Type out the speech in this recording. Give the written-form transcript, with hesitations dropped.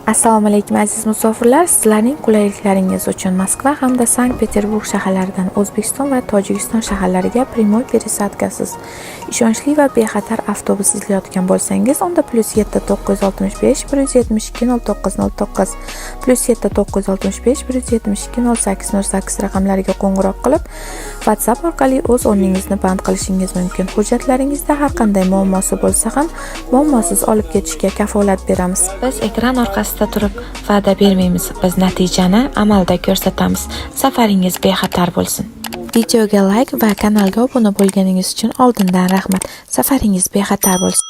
Assalomu alaykum, aziz musofirlar! Sizlarning qulayliklaringiz uchun Moskva hamda Sankt-Peterburg shaharlaridan O'zbekiston va Tojikiston shaharlariga прямой пересадка siz ishonchli va bexatar avtobus izlayotgan bo'lsangiz, unda +7 965 172 09 09, +7 965 172 08 08 raqamlariga qo'ng'iroq qilib, WhatsApp orqali o'z o'rningizni band qilishingiz mumkin. Hujjatlaringizda har qanday muammosi bo'lsa ham, muammosiz olib ketishga kafolat beramiz. Biz ekran orqasida turib va'da bermaymiz, biz natijani amalda ko'rsatamiz. Safaringiz bexatar bo'lsin. Videoga layk va kanalga obuna bo'lganingiz uchun oldindan rahmat. Safaringiz bexatar bo'lsin.